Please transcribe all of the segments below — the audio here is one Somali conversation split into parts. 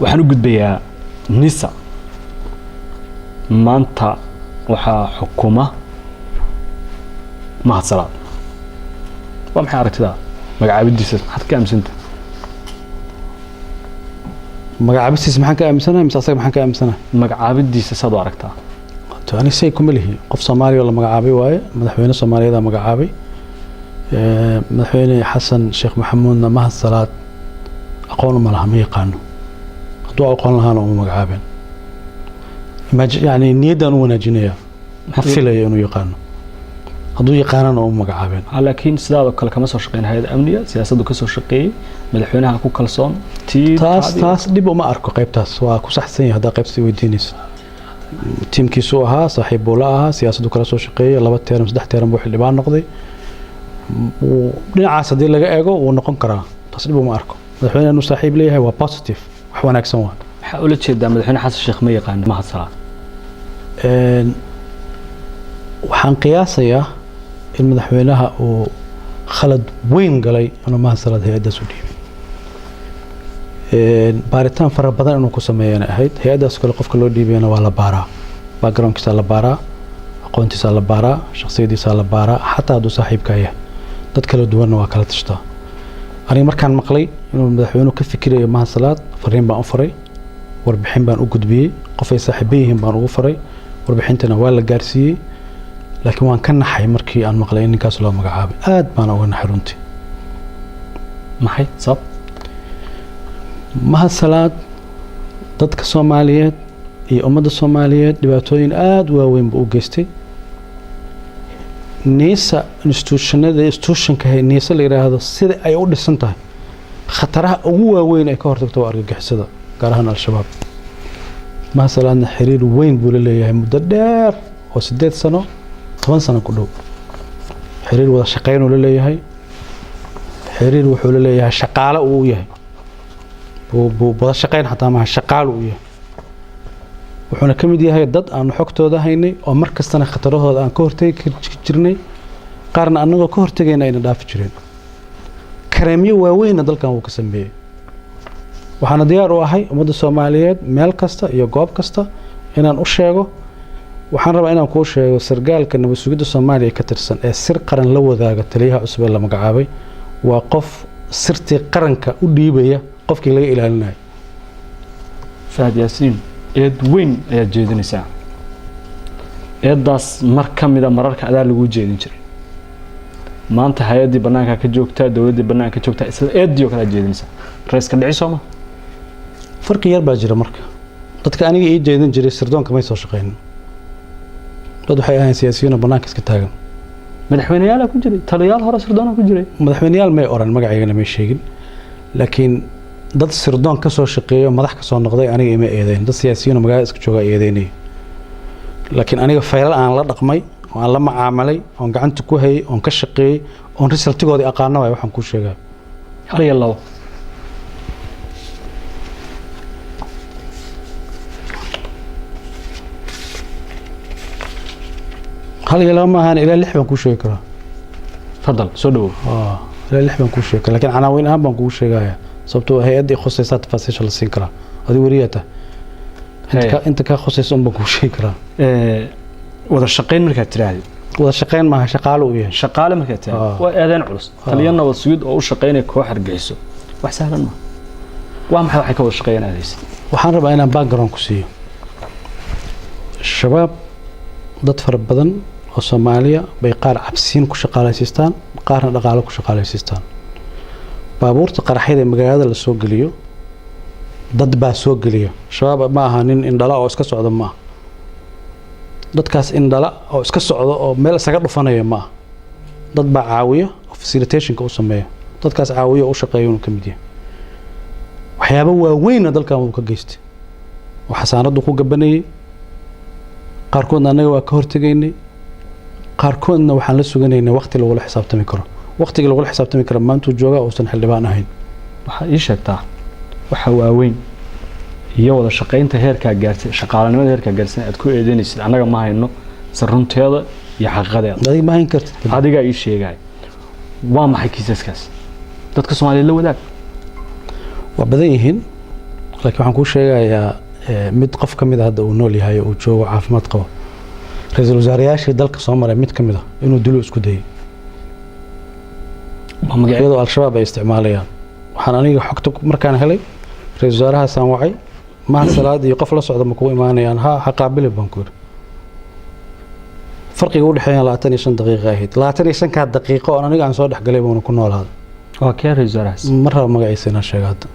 Waxaan u gudbayaa NISA. Maanta waxaa xukuma Mahad Salaad. Waa maxay aragtidaa magacaabidiisa? Maxaad ka aaminsanta? Magacaabistiisa maxaan ka aaminsanahay mise asaga maxaan ka aaminsanahay? Magacaabidiisa saad u aragtaa? To ani say kuma lihi. Qof Soomaaliya oo la magacaabay waaye, madaxweyne Soomaaliyeed magacaabay. Madaxweyne Xasan Sheekh Maxamuudna Mahad Salaad aqoon uma laha, ma yaqaano. Hadduu aqoon lahaana uma magacaabeen. Yani niyaddaan u wanaajinaya, ma filayo inuu yaqaano. Hadduu yaqaanana uma magacaabeen. Laakiin sidaadoo kale kama soo shaqeyn hay'ad amniga, siyaasaddu ka soo shaqeeyey, madaxweynaha ku kalsoon tii. Taas taas dhib uma arko. Qaybtaas waa ku saxsan yahay. Haddaa qaybtaas weydiinaysa, tiimkiisu ahaa, saaxiib buu la ahaa, siyaasaddu kala soo shaqeeyey, 2 term, 3 term buu xildhibaan noqday. Dhinacaas haddii laga eego, wuu noqon karaa. Taas dhib uma arko. Madaxweyne inuu saaxiib leeyahay waa positive, wax wanaagsan waa. Maxaa ula jeedaa madaxweyne Xasan Sheekh ma yaqaano Mahad Salaad? Waxaan qiyaasayaa in madaxweynaha uu khalad weyn galay inuu Mahad Salaad hay'addaas u dhiibay. Baaritaan fara badan inuu ku sameeyana ahayd. Hay'addaas kale qofka loo dhiibayana waa la baaraa, backgroundkiisaa la baaraa, aqoontiisaa la baaraa, shakhsiyadiisaa la baaraa, xataa hadduu saaxiibkaa yahay. Dad kala duwanna waa kala tashtaa. Aniga markaan maqlay inuu madaxweynuhu ka fikirayo Mahad Salaad, fariin baan u faray, warbixin baan u gudbiyey, qof ay saaxiibo yihiin baan ugu faray, warbixintana waa la gaarsiiyey. Laakiin waan ka naxay markii aan maqlay in ninkaas loo magacaabay. Aad baan uga naxay runtii. Maxay sabab? Mahad Salaad dadka Soomaaliyeed iyo ummadda Soomaaliyeed dhibaatooyin aada u waaweyn buu u geystay. NISA, institutionada, institutionka NISA la yidhaahdo, sida ay u dhisan tahay, khataraha ugu waaweyn ay ka hortagto waa argagixisada, gaar ahaan Al-Shabaab. Mahad Salaadna xiriir weyn buu la leeyahay muddo dheer oo 8 sano, 10 sano ku dhow. Xiriir wada shaqeynuu la leeyahay, xiriir wuxuu la leeyahay shaqaale uu u yahay, buu wada shaqeyn xataa maha, shaqaale uu yahay. Wuxuuna ka mid yahay dad aanu xogtooda haynay oo mar kastana khatarahooda aan ka hortegi jirnay, qaarna annagoo ka hortegayna ayna dhaafi jireen. Kareemyo waaweynna dalkan wuu ka sameeyey. Waxaana diyaar u ahay ummadda Soomaaliyeed meel kasta iyo goob kasta inaan u sheego. Waxaan rabaa inaan kuu sheego, sargaalka nabad sugidda Soomaaliya ka tirsan ee sir qaran la wadaaga taliyaha cusub ee la magacaabay waa qof sirtii qaranka u dhiibaya qofkii laga ilaalinayo. Fahad Yaasiin, eed weyn ayaad jeedinaysaa. Eeddaas mar ka mida mararka adaa laguu jeedin jiray. Maanta hay'addii bannaanka ka joogtaa, dowladdii bannaanka ka joogtaa, isla eeddii oo kale aad jeedinaysaa. Rayska dhici sooma? Farqi yar baa jira. Marka dadka aniga ii jeedin jiray sirdoonka may soo shaqeynin. Dad waxay ahayn siyaasiyiin oo bannaanka iska taagan. Madaxweyneyaalaa ku jiray, taliyaal hore sirdoonaa ku jiray. Madaxweyneyaal may oran, magacaygana may sheegin, laakiin dad sirdoon ka soo shaqeeyo, madax ka soo noqday aniga ima eedeyn. Dad siyaasiyiin oo magaalada iska joogaa eedeynaya. Laakiin aniga faylal aan la dhaqmay oo aan la macaamilay oon gacanta ku hayay oon ka shaqeeyey oon resultigoodii aqaano waay waxaan kuu sheegaa. Hal iyo labo. Hal iyo laba maahan, ilaa lix baan kuu sheegi karaa. Fadal, soo dhawow. Ilaa lix baan kuu sheegi karaa, laakiin canaawiin ahaan baan kugu sheegaya, sababtoo hay'adda i khusaysaa tafaasiisha la siin karaa. Adigu weriyaa tahay, inta kaa khusaysa un baan kuu sheegi karaa. Wada shaqayn markaad tiraahdo? Wada shaqayn maaha, shaqaale uu yahay. Shaqaale markaad tiraahdo, waa eedeyn culus. Taliya nabad sugid oo u shaqaynaya koox argagixiso wax sahlan ma waa. Maxay waxay ka wada shaqeeyaan aadaysa? Waxaan rabaa inaan background ku siiyo. Shabaab dad fara badan oo Soomaaliya bay qaar cabsiin ku shaqaalaysiistaan, qaarna dhaqaalo ku shaqaalaysiistaan. Baabuurta qaraxyada ee magaalada la soo geliyo dad baa soo geliya. Shabaab ma aha nin indhala oo iska socda, ma aha. Dadkaas indhala oo iska socda oo meel isaga dhufanaya ma aha. Dad baa caawiya oo facilitationka u sameeya. Dadkaas caawiya oo u shaqeeya inuu ka mid yahay. Waxyaabo waaweynna dalkan wuu ka geystay oo xasaanaddu ku gabanayay. Qaarkoodna annaga waa ka hortegaynay, qaarkoodna waxaan la suganaynay waqti lagula xisaabtami karo. Waqtigii lagula xisaabtami karo maantuu joogaa uusan xildhibaan ahayn. Waxaa ii sheegtaa waxa waaweyn iyo wada shaqaynta heerkaa gaartay, shaqaalanimada heerkaa gaarsan aad ku eedeynaysid. Annaga ma hayno se runteeda iyo xaqiiqadeeda. Adiga ma hayn kartid. Adigaa ii sheegaya, waa maxay kiisaskaas? Dadka Soomaaliyeed la wadaag. Waa badan yihiin. Laakiin waxaan kuu sheegayaa mid qof ka mid a hadda uu nool yahay oo uu joogo, caafimaad qabo, ra-iisul wasaarayaashii dalka soo maray mid ka mid a inuu dilo isku dayay. Waa magacyo? Iyadoo Al-Shabaab ay isticmaalayaan. Waxaan aniga xogta markaan helay, ra-iisul wasaarahaasaan wacay: "Mahad Salaad iyo qof la socda ma kugu imaanayaan?" "Ha, ha qaabili," baan ku yidhi. Farqiga u dhexeeya 25 daqiiqa ahayd. 25-kaa daqiiqo oon aniga aan soo dhexgalay buuna ku noolaaday. Waa kee ra-iisul wasaarahaas? Ma rabo magaciisa inaan sheego hadda,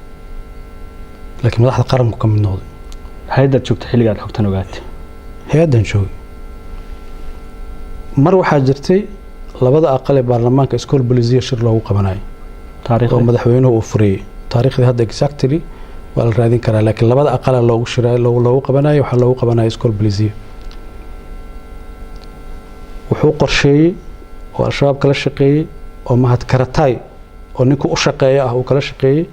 laakiin madaxda qaranku ka mid noqday. Hay-addaad joogta xilligaad xogtan ogaatay? Hay-addan joogay. Mar waxaa jirtay labada aqal ee baarlamaanka Iskool Bolisiya shir loogu qabanayo oo taariikhda? Madaxweynuhu uu furiyey. Taariikhdii hadda exactly waa la raadin karaa, laakiin labada aqala loogu shira loogu qabanayo, waxaa loogu qabanaya Iskool Bolisiya. Wuxuu qorsheeyey oo Al-Shabaab kala shaqeeyey oo Mahad Karataay oo ninku u shaqeeya ah uu kala shaqeeyey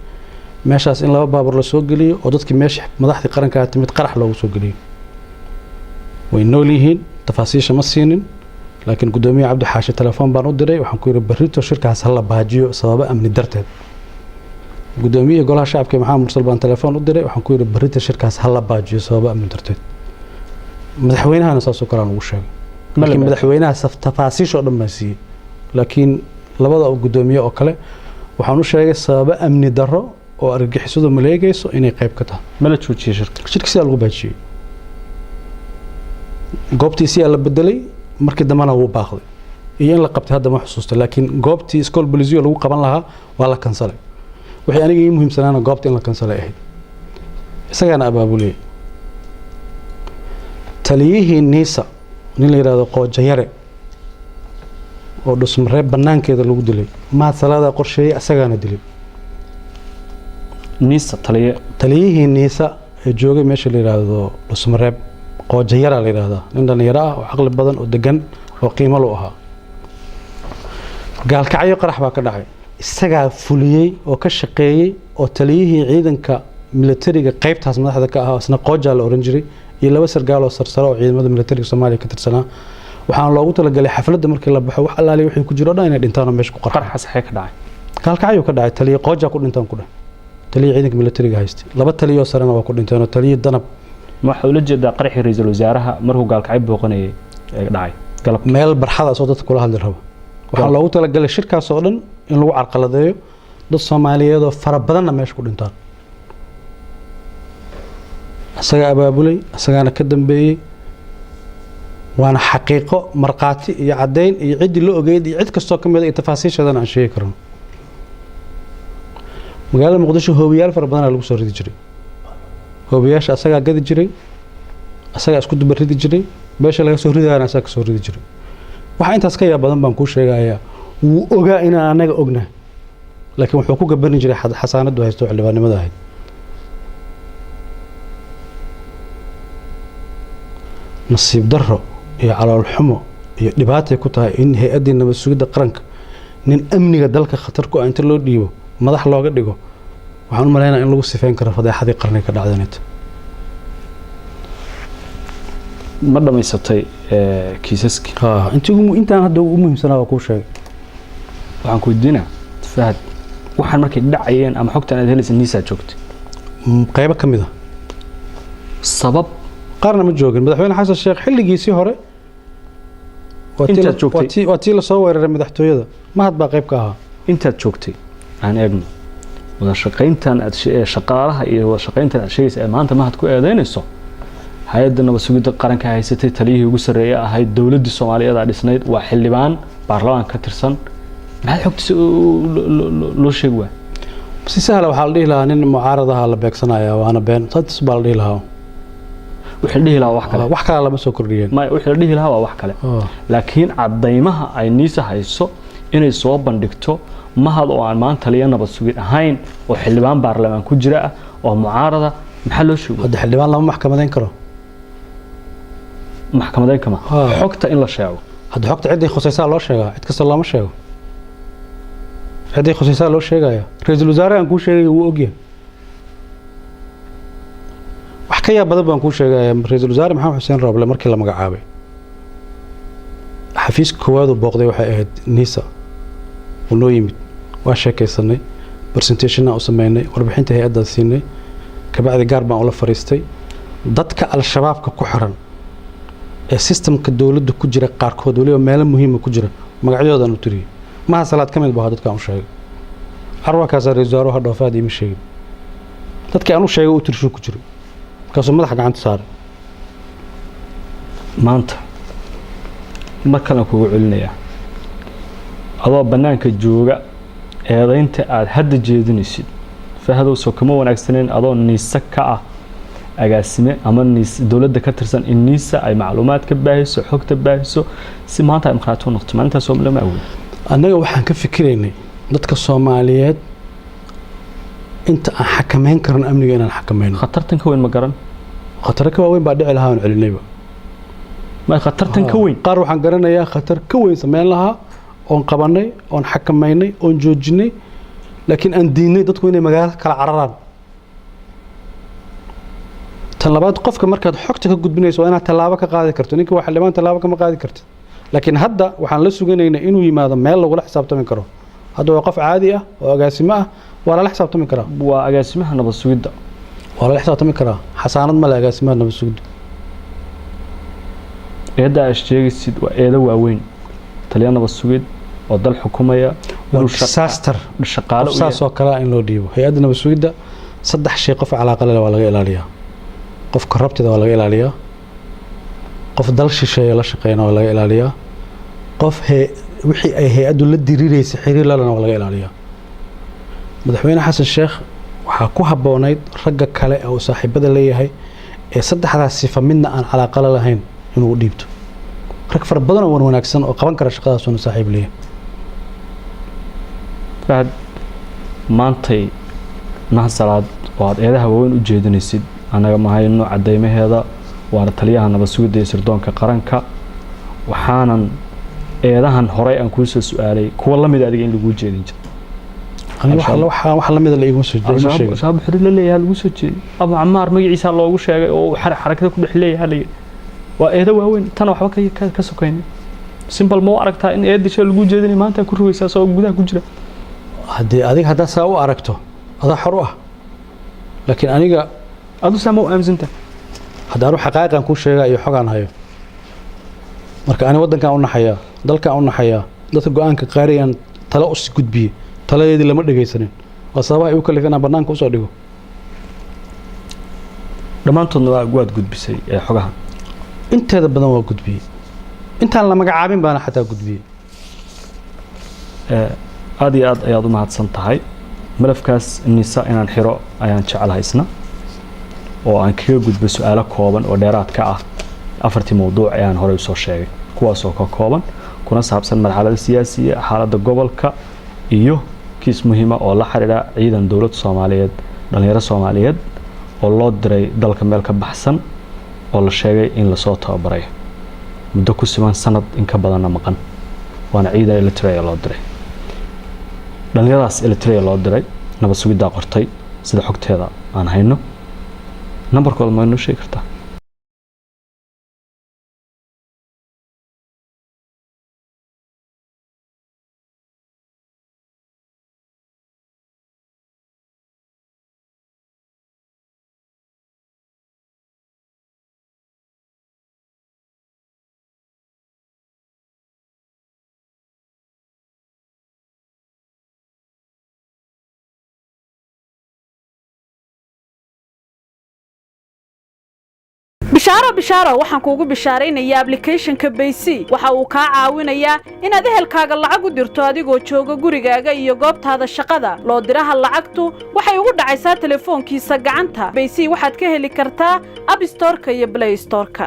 meeshaas in laba baabuur la soo geliyo oo dadkii meesha madaxdii qarankaa timid qarax loogu soo geliyo. Way nool yihiin, tafaasiisha ma siinin, laakiin guddoomiye Cabdi Xaashi telefoon baan u diray. Waxaan ku yidhi, "Berrito shirkaas ha la baajiyo sababo amni darteed." Guddoomiyihii golaha shacabka Maxamed Mursal baan telefoon u diray. Waxaan ku yidhi, "Berrito shirkaas ha la baajiyo sababo amni darteed." Madaxweynahana saasoo kale aan ugu sheegay. Ma la laakiin baajiyo? Madaxweynaha tafaasiisha oo dhan baan siiyey, laakiin labada guddoomiye oo kale waxaan u sheegay sababo amni darro oo argagixisadu maleegayso inay qayb ka tahay. Ma la joojiyey shirka? Shirka sidaa lagu baajiyey, goobtii siyaa la bedelay. Markii dambena wuu baaqday iyo in la qabtay hadda ma xusuusta, laakiin goobtii Iskool Bolisiyo lagu qaban lahaa waa la kansalay. Waxay aniga ii muhiimsanaana goobta in la kansalay ahayd. Isagaana abaabuliyey. Taliyihii NISA, nin la yidhahdo Qoojayare oo Dhusmareeb banaankeeda lagu dilay, Mahad Salaadaa qorsheeyey, isagaana dilay. NISA taliye? Taliyihii NISA ee joogay meesha la yidhaahdo Dhusmareeb, Qoojayara la yidhaahdaa, nin dhallinyaro ah oo caqli badan oo degan oo qiimo lu ahaa. Gaalkacyo qarax baa ka dhacay, isagaa fuliyey oo ka shaqeeyey oo taliyihii ciidanka militariga qaybtaas madaxda ka ahaa, isna Qoojaa la oran jiray, iyo laba sargaal oo sarsare oo ciidamada militariga Soomaaliya ka tirsanaa. Waxaana loogu talagalay xafladda markii la baxo wax allaaliya wixii ku jiro o dhan inay dhintaan oo meesha ku qarxaan. Qaraxaas xee ka dhacay? Gaalkacyuu ka dhacay. Taliye Qoojaa ku dhintaan ku dheh, taliya ciidanka militariga haystay. Laba taliyoo sarena waa ku dhinteen oo taliyii Danab. Ma waxaa ula jeedaa qaraxii ra-iisul wasaaraha markuu Gaalkacyo booqanayay ee dhacay galab? Meel barxadaas oo dadka kula hadli rabo. Waxaa loogu talagalay shirkaas oo dhan in lagu carqaladeeyo, dad Soomaaliyeed oo fara badanna meesha ku dhintaan. Isagaa abaabulay, isagaana ka dambeeyey, waana xaqiiqo, markhaati iyo caddayn iyo ciddii la ogeyd iyo cid kastoo ka mid a iyo tafaasiisheedana aan sheegi karno. Magaalada Muqdisho hoobiyaal fara badanaa lagu soo ridi jiray. Hoobiyaasha asagaa gadi jiray, asagaa isku duba ridi jiray, meesha laga soo ridayana asagaa kasoo ridi jiray. Waxaa intaas ka yaab badan baan kuu sheegayaa, wuu ogaa inaan anaga ognahay, laakiin wuxuu ku gabani jiray xasaanadu haysto xildhibaannimada ahayd. Nasiib darro iyo calool xumo iyo dhibaatay ku tahay in hay-addii nabad sugidda qaranka nin amniga dalka khatar ku ah inta loo dhiibo madax looga dhigo. Waxaan u malaynaya in lagu sifeyn karo fadeexadii qarniga ka dhacdanita. Ma dhamaysatay kiisaskii? Ha, intii intaan hadda ugu muhiimsanaa waa kuu sheegay. Waxaan ku weydiinaa, Fahad, waxaan markay dhacayeen ama xogtan aad helaysa NISA joogtay? Qaybo ka mid a. Sabab? Qaarna ma joogin. Madaxweyne Xasan Sheekh xilligiisii hore waa tii Intaad joogtay? Waa tii lasoo weeraray madaxtooyada, Mahad baa qayb ka ahaa. Intaad joogtay aan eegno wada shaqayntan aad shaqaalaha iyo wada shaqayntan aad sheegaysa ee maanta Mahad ku eedeynayso. Hay-adda nabad sugidda qaranka haysatay, taliyihii ugu sarreeyay ahayd, dowladdii Soomaaliyeed aa dhisnayd, waa xildhibaan baarlamaanka ka tirsan. Maxaad xogtiisa loo sheegi waay? Si sahla waxaa la dhihi lahaa nin mucaaradaha la beegsanaya, waana been, saas baa la dhihi lahaa. Wixii la dhihi lahaa waa wax kale. Wax kale lama soo kordhiyeen. Maya, wixii la dhihi lahaa waa wax kale, laakiin caddaymaha ay NISA hayso inay soo bandhigto, Mahad oo aan maanta taliya nabad sugid ahayn oo xildhibaan baarlamaan ku jira ah oo mucaarada, maxaa loo sheego? Hadda xildhibaan lama maxkamadeyn karo. Maxkamadeyn kama xogta in la sheego. Hadda xogta ciddii khusaysaa loo sheegaa, cid kasta looma sheego. Ciddii khusaysaa loo sheegaya. Ra-iisul wasaare aan kuu sheegaya wuu ogyahay. Wax ka yaab badan baan kuu sheegaya. Ra-iisul wasaare Maxamed Xuseen Rooble markii la magacaabay, xafiiska koowaad uu booqday waxay ahayd NISA. Wuu noo yimid, waa sheekaysanay, presentationna u sameynay, warbixinta hay-addaa siinay. Kabacdi gaar baan ula fariistay. Dadka Al-Shabaabka ku xiran ee systemka dowladda ku jira, qaarkood weliba meelo muhiima ku jira, magacyadoodan u tiriyey. Maha Salaad ka mid baa dadka aan u sheegay. Carwakaasaa ra-isul wasaaruhu ha dhoofaad iima sheegin. Dadkii aan u sheegay u tirshuu ku jiray, markaasuu madaxa gacanta saaray. Maanta mar kalean kugu celinayaa, adoo bannaanka jooga eedaynta aada hadda jeedinaysid, Fahadow, soo kama wanaagsaneyn adoo NISA ka ah agaasime ama NIS dowladda ka tirsan in NISA ay macluumaad ka baahiso, xogta baahiso, si maanta ay markhaati u noqoto? Maalintaas oo lama awood. Annaga waxaan ka fikiraynay dadka Soomaaliyeed inta aan xakameyn karno amniga inaan xakameyno. Khatartan ka weyn ma garan. Khataro ka waaweyn baa dhici lahaa aan celinayba. Ma khatartan ka weyn? Qaar waxaan garanayaa khatar ka weyn sameyn lahaa oon qabanay, oon xakameynay, oon joojinay, laakiin aan diidnay dadku inay magaalada kala cararaan. Tan labaad, qofka markaad xogta ka gudbinayso waa inaad tallaabo ka qaadi karto. Ninka waa xildhibaan, tallaabo kama qaadi kartid, laakiin hadda waxaan la suganaynaa inuu yimaado meel lagula xisaabtami karo. Hadda waa qof caadi ah oo agaasimo ah, waa lala xisaabtami karaa. Waa agaasimaha nabad sugidda. Waa lala xisaabtami karaa. Xasaanad male agaasimaha nabad sugidda. Eedda aad sheegaysid waa eedo waaweyn. Taliya nabad sugid oo dal xukumaya waa inuu disaster. Shaqaale qof u saas yahay. oo kale ah in loo dhiibo hay-adda nabad sugidda, saddex shay qof calaaqa leh waa laga ilaaliyaa: qof corrupted waa laga ilaaliyaa, qof dal shisheeye la shaqeeyana waa laga ilaaliyaa, qof wixii ay hay-addu la diriiraysa xiriir lalena waa laga ilaaliyaa. Madaxweyne Xasan Sheekh waxaa ku habboonayd ragga kale ee uu saaxiibada leeyahay ee saddexdaas sifa midna aan calaaqa la lahayn inuu u dhiibto. Rag fara badan oo wan wanaagsan oo qaban kara shaqadaasuna saaxiib leeyahay. Fahad, maantay Mahad Salaad oo aad eedaha waaweyn u jeedinaysid, annaga ma hayno caddaymaheeda, waana taliyaha nabad sugidda iyo sirdoonka qaranka. Waxaanan eedahan horey aan kuu soo su-aalay kuwa la mid adiga in laguu jeedin jiro. Aniga waxa lamida la iguma soo iguma sheegin. Al-Shabaab xiriir la leeyahay lagu soo jeediy. Abu Camaar magaciisa loogu sheegay oo uu xarakada ku dhex leeyahay la yidhi. Waa eedo waaweyn, tana waxba ka sokaynin. Simple, ma u aragtaa in eedda shay laguu jeedinay maanta ku rogaysaa soo gudaha ku jira? Haddii adiga haddaa saa u aragto, adaa xor u ah, laakiin aniga adu saa ma u aaminsantahay? Hadda anu xaqaa'iqan kuu sheegaa iyo xogaan hayo. Marka ani waddankaan u naxayaa, dalkaan u naxayaa, dadka go-aanka qaarayaan talo us gudbiyey, taladeedii lama dhegaysanin. Waa sababaha igu kalifay inaan bannaanka usoo dhigo. Dhammaantoodna waad gudbisay ee xogahan? Inteeda badan waa gudbiyey. Intaan la magacaabin baana xataa gudbiyey. Aad iyo aad ayaad u mahadsan tahay. Malafkaas NISA inaan xiro ayaan jeclahay isna oo aan kaga gudbo su-aalo kooban oo dheeraad ka ah afartii mowduuc ee aan horey usoo sheegay, kuwaasoo ka kooban kuna saabsan marxalada siyaasiya, xaaladda gobolka iyo kiis muhiima oo la xidhiidha ciidan dowladda Soomaaliyeed, dhalinyaro Soomaaliyeed oo loo diray dalka meel ka baxsan oo la sheegay in lasoo tababaray muddo ku siman sanad in ka badanna maqan, waana ciidan Eritrea loo diray. Dhalinyaradaas Eritrea loo diray nabad sugiddaa qortay sida xogteeda aan hayno. Nambarkooda ma inoo sheegi kartaa? Bishaaro, bishaaro! Waxaan kuugu bishaaraynayaa applicationka Bayc. Waxa uu kaa caawinayaa inaad ehelkaaga lacag u dirto adigoo jooga gurigaaga iyo goobtaada shaqada. Loo diraha lacagtu waxay ugu dhacaysaa telefoonkiisa gacanta. Bayc waxaad ka heli kartaa App Storeka iyo Play Storeka.